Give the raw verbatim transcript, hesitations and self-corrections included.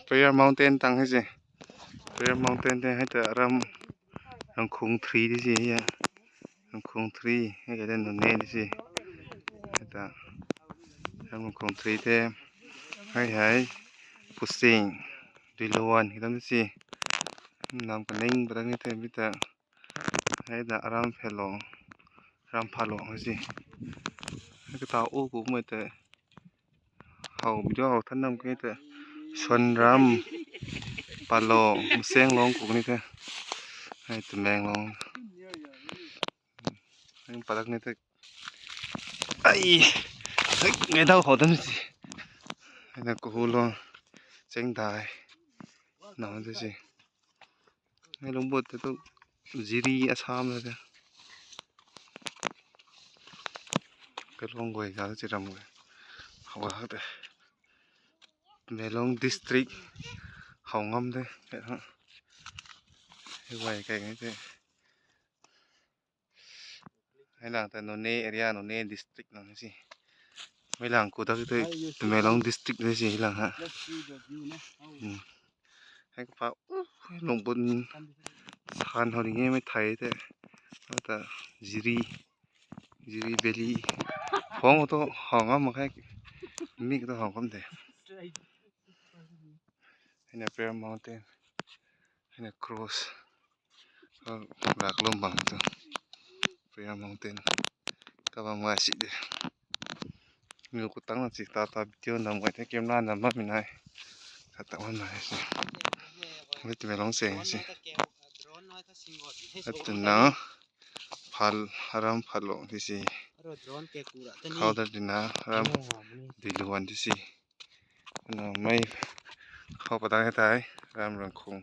Prayer Mountain tang haise. Prayer Mountain te haita aram Rangkhung three di si ya. Rangkhung three, haita Noney di si. Haita aram Rangkhung three te. Hai hai. Pusing. Duiluan, hidam si. Nam kaning padang ni te bita. Haida aram Phalong, aram Phalong si. Kata u ku mai te. Hao video hao than nam ke te. Suan ram Phalong, Masenglong ku ni te. Hai Tamenglong. Hai padak ni te. Ai, hai ngai dao hao dan si. Hai na ku hu long. Cheng dai. Na de si. Hai lungbo te tu Jiri Assam la de. Kalong goi ga chiram goi. Hawa de. Tamenglong district. Hao ngam de. Hai wai kai ngai de. Hai lang ta Noney area, Noney district lang si. Mai lang ku dak te Tamenglong district de si lang ha. Hmm. Hai kapa, uh, lungbo san hao ri nge mai thai te. Ata Jiri, Jiri Valley. Hong to hong am khai. Mik to hong kam de. Haina Prayer Mountain. Haina cross. Rak lom bang tu. Prayer Mountain. Kabam ngai si de. Niu kutang na si tata video nam ngai te camera nam ma minai. Kata wan nai si. Ni Tamenglong se si. Atuna phal aram Phalong di si. Khao da dina aram Duiluan di si. Na mai khao padang hai tai aram Rangkhung.